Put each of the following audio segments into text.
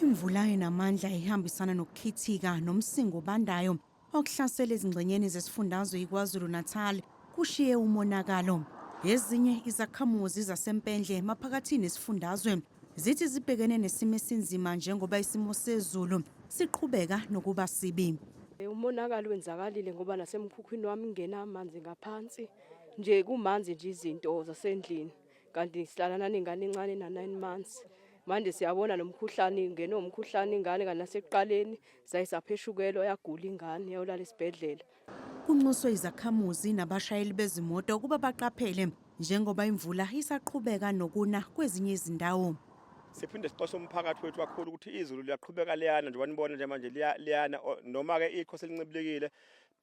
Imvula enamandla ihambisana nokukhithika nomsingo obandayo okuhlasela ezingxenyeni zesifundazwe iKwaZulu-Natal kushiye umonakalo. Ezinye izakhamuzi zaseMpendle maphakathi nesifundazwe zithi zibhekene nesimo esinzima njengoba isimo sezulu siqhubeka nokuba sibi. Umonakalo wenzakalile ngoba nasemkhukhwini wami ngena amanzi ngaphansi nje, kumanzi nje izinto zasendlini, kanti sihlala nanengane encane na-9 months. Manje siyabona nomkhuhlane, ingene umkhuhlane ingane, kanti nasekuqaleni sayisapheshukelwa, yagula ingane, yayolala esibhedlela. Kunxuswe izakhamuzi nabashayeli bezimoto ukuba baqaphele njengoba imvula isaqhubeka nokuna kwezinye izindawo. Siphinde sixwayise umphakathi wethu kakhulu ukuthi izulu liyaqhubeka liyana, njengoba nibona nje manje liyana, noma-ke iqhwa selincibilikile,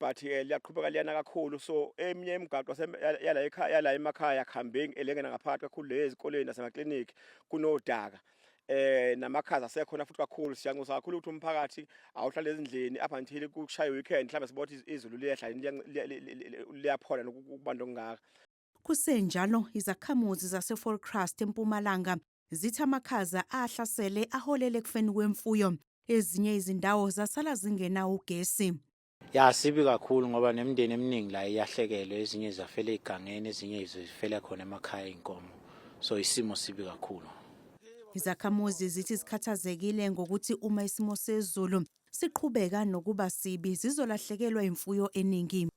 but liyaqhubeka liyana kakhulu. So eminye imigaqo yala ekhaya, yala emakhaya akuhambeki, elengena ngaphakathi kakhulu le ezikoleni nasemaklinikhi kunodaka, namakhaza asekhona futhi kakhulu. Siyanxusa kakhulu ukuthi umphakathi awuhlale ezindlini up until kushaya weekend, mhlawumbe sibona ukuthi izulu liyehla, liyaphola nokubanda okungaka. Kusenjalo, izakhamuzi zaseVolksrust eMpumalanga zithi amakhaza ahlasele aholele ekufeni kwemfuyo. Ezinye izindawo zasala zingenawo ugesi. Ya, sibi kakhulu ngoba nemindeni eminingi la iyahlekelwe, ezinye zafela egangeni, ezinye zifela khona emakhaya inkomo. So isimo sibi kakhulu. Izakhamuzi zithi zikhathazekile ngokuthi uma isimo sezulu siqhubeka nokuba sibi zizolahlekelwa imfuyo eningi.